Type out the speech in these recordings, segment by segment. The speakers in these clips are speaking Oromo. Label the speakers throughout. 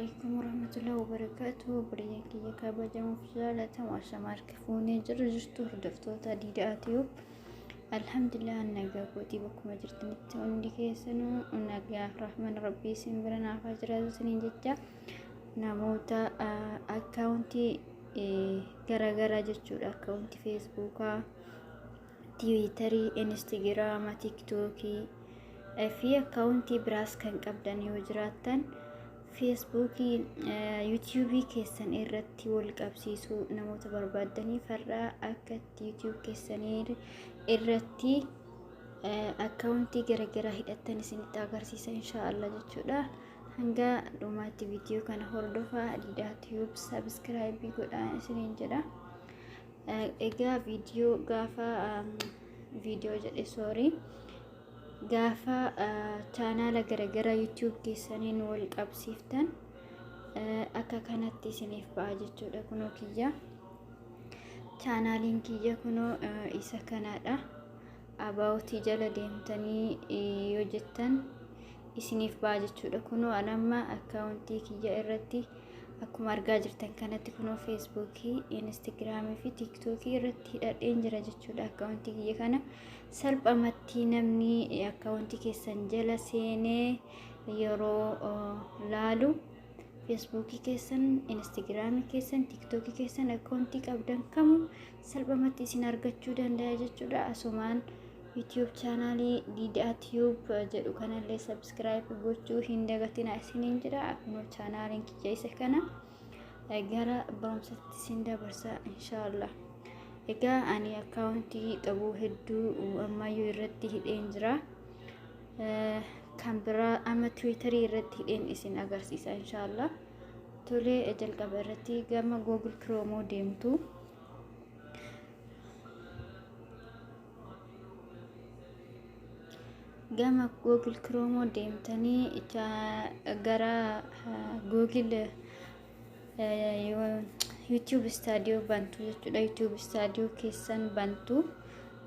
Speaker 1: Alaikum warahmatullahi wabarakatuh. Obboleeyyan kiyya kabajamuuf jaalatamu, ashamaa harka fuunee jiru jirtu hordoftoota Diidaa Tube. Alhamdulillah, nagaa kootii. Bakkuma jirtanitti hundi keessanuu nagaa rahman rabbii isin bira naaf haa jiraatu isiniin jecha, namoota akkaawuntii garaagaraa jechuudha, akkaawuntii Feesbuukaa, Tiwiitarii, Instagiraama, Tiktookii fi akkaawuntii biraas kan qabdan yoo jiraattan, Feesbuukii Yuutiyuubii keessan irratti wal qabsiisuu namoota barbaaddanii, farraa akka itti YouTube keessanii irratti akkaawuntii garaagaraa hidhattan isinitti agarsiisa inshaallah jechuudha. Hanga dhumaatti viidiyoo kana hordofaa, Diidaa Tube subscribe godhaa isiniin jedha. Egaa viidiyoo gaafa viidiyoo jedhe, sorry, gaafa chaanaala garaagaraa YouTube keessaniin wal qabsiiftan akka kanatti isiniif ba'a jechuudha. Kunoo kiyya, chaanaaliin kiyya kunoo isa kanadha. About jala deemtanii yoo jettan isiniif ba'a jechuudha. Kunoo anamma akkaawuntii kiyya irratti akkuma argaa jirtan kanatti kunoo Feesbuukii, Instagiraamii fi Tiiktookii irratti hidhadheen jira jechuudha. Akkaawuntii kiyya kana salphamatti namni akkaawuntii keessan jala seenee yeroo laalu Feesbuukii keessan, Instagiraamii keessan, Tiiktookii keessan, akkaawuntii qabdan kamuu salphamatti isin argachuu danda'a jechuudha. Asumaan YouTube chaanaalii Diidaa Tube jedhu kanallee subscribe gochuu hin dagatina isiniin jedha. Kunoo chaanaaliin kiyya isa kana. Gara barumsatti isin dabarsa inshaallah. Egaa ani akkaawuntii qabu hedduu ammayyuu irratti hidheen jira. Kan biraa amma Tiwiitarii irratti hidheen isin agarsiisa inshaallah. Tolee, jalqaba irratti gama Google Chrome deemtu. Gama Google Chrome deemtanii gara Google YouTube Studio bantu jechuudha. YouTube Studio keessan bantu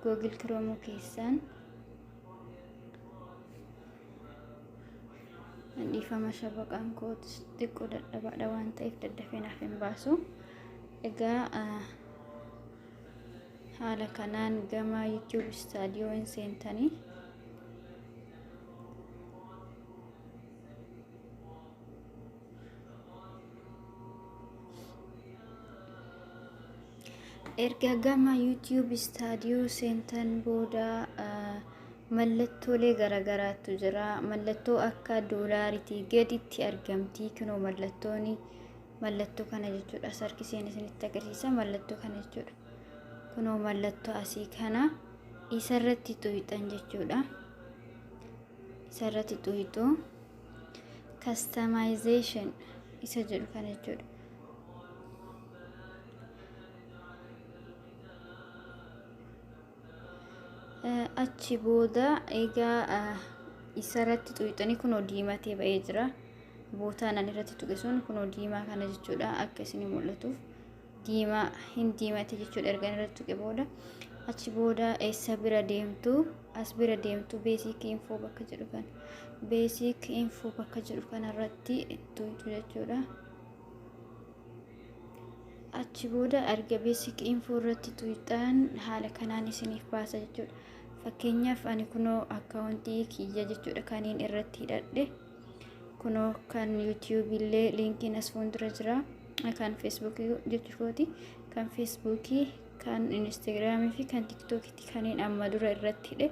Speaker 1: Google Chrome keessan. Dhiifama, shabaqaan koo xiqqoo dadhabaadha waan ta'eef daddafee naaf hin baasu. Egaa haala kanaan gama YouTube Studio hin seentanii. Erga gama YouTube Studio seentan booda mallattoolee garaagaraatu jira. Mallattoo akka doolaariitii gaditti argamti. Kunoo mallattooni mallattoo kana jechuudha. As harkiseen isinitti agarsiisa, mallattoo kana jechuudha. Kunoo mallattoo asii kana isarratti xuyixan jechuudha. Isarratti xuyixu, customization isa jedhu kana jechuudha. Achi booda egaa isarratti xuyixanii kunoo diimatee ba'ee jira. Bootaan ani irratti tuqe sun kunoo diimaa kana jechuudha. Akka isin mul'atuuf diimaa hin diimate jechuudha erga irratti tuqe booda. Achi booda eessa bira deemtu? As bira deemtu, basic info bakka jedhu kana. Basic info bakka jedhu kanarratti tuqxu jechuudha. Achi booda erga basic info irratti tuqxan haala kanaan isiniif baasa jechuudha. Fakkeenyaaf ani kunoo akkaawuntii kiyya jechuudha kaniin irratti hidhadhe. Kunoo kan YouTube illee liinkiin as fuuldura jira. Kan Feesbuukii jechuukooti. Kan Feesbuukii, kan Instagiraamii fi kan Tiktookitti kaniin amma dura irratti hidhe.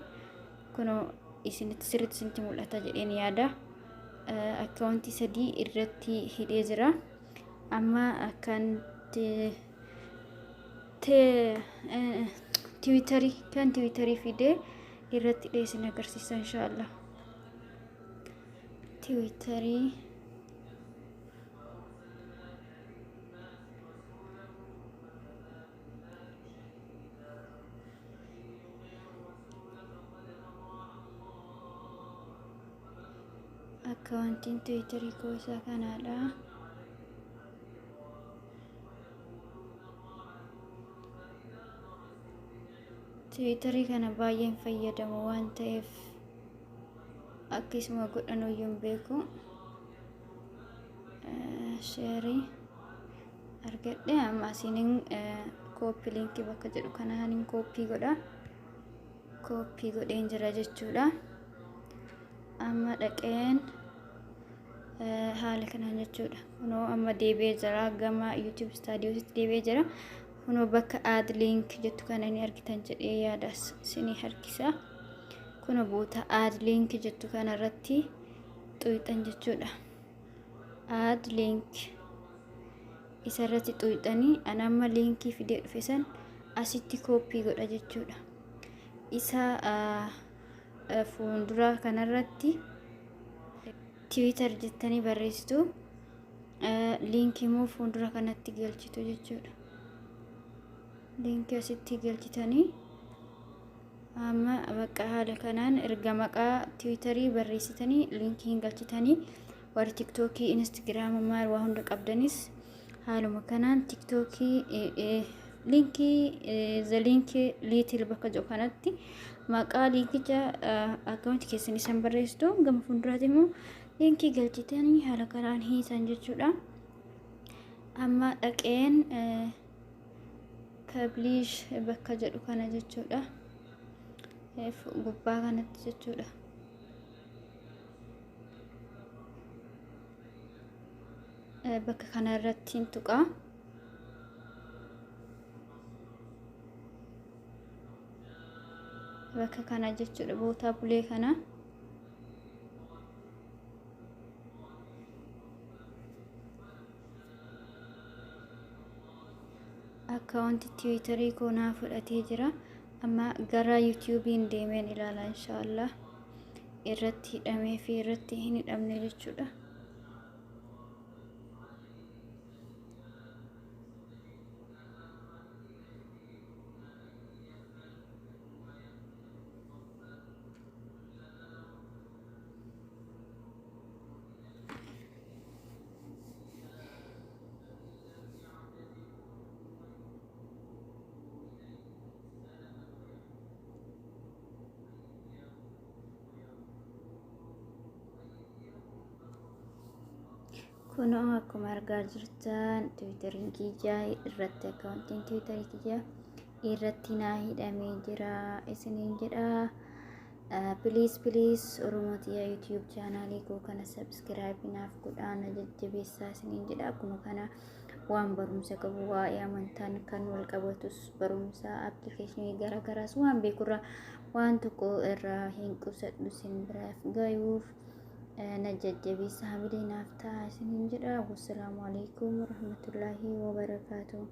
Speaker 1: Kunoo isinitti sirriitti isinitti mul'ata jedheen yaada. Akkaawuntii sadii irratti hidhee jira. Amma kan Tiwiitarii, kan Tiwiitarii fidee irratti hidhee isin agarsiisa inshaallah. Tiwiitarii akkaawuntiin Tiwiitarii koo isa kanaadha. Tiwiitarii kana baay'een fayyadamu waan ta'eef akkasuma godhanuyyuu hin beeku. Sheerii argadhe. Amma asiin copy linkii bakka jedhu kanaan copy godha. Copy godheen jira jechuudha. Amma dhaqeen haala kanaan jechuudha. Kunoo amma deebi'ee jira, gama YouTube Studiotti deebi'ee jira. Kunoo bakka add link jettu kana ni argitan jedhee yaada, isinii harkisa. Kunoo boota add link jettu kana irratti xuyixan jechuudha. Add link isa irratti xuyixanii, ana amma liinkii fidee dhufe san asitti copy godha jechuudha. Isa fuuldura kanarratti Twitter jettanii barreessitu, liinkii immoo fuuldura kanatti galchitu jechuudha. Liinkii asitti galchitanii, amma bakka haala kanaan erga maqaa Tiwiitarii barreessitanii liinkii hin galchitanii, warri Tiktookii, Instagiraama maal waa hunda qabdanis haaluma kanaan Tiktookii liinkii the link title bakka jiru kanatti maqaa liinkicha akkaawunti keessan isan barreessitu, gama fuulduraatti immoo liinkii galchitanii haala kanaan hiisan jechuudha. Amma dhaqeen publish bakka jedhu kana jechuudha. Gubbaa kanatti jechuudha. Bakka kana irratti hin tuqaa. Bakka kana jechuudha, bootaa bulee kana. Akkaawunti Tiwiitarii koo naa fudhatee jira. Amma gara Yuutiyuubiin deemeen ilaala, inshaallah, irratti hidhamee fi irratti hin hidhamne jechuudha. Kunoo akkuma argaa jirtan Tiwiitariin kiyyaa irratti, akkaawuntiin Tiwiitarii kiyyaa irratti naa hidhamee jira isiniin jedha. Please, please, Oromoo tiyya, YouTube chaanaalii koo kana subscribe naaf godhaa, na jajjabeessaa isiniin jedha. Akkuma kana waan barumsa qabu, waa'ee amantaan kan wal qabatus, barumsa appilikeeshinii garaagaraas waan beekurraa waan tokko irraa hin qusadhu isin biraaf gayuuf na jajjabeessa, hamilee naaf ta'a isiniin jedha. Wassalaamu alaikum warahmatullaahi wabarakaatuh.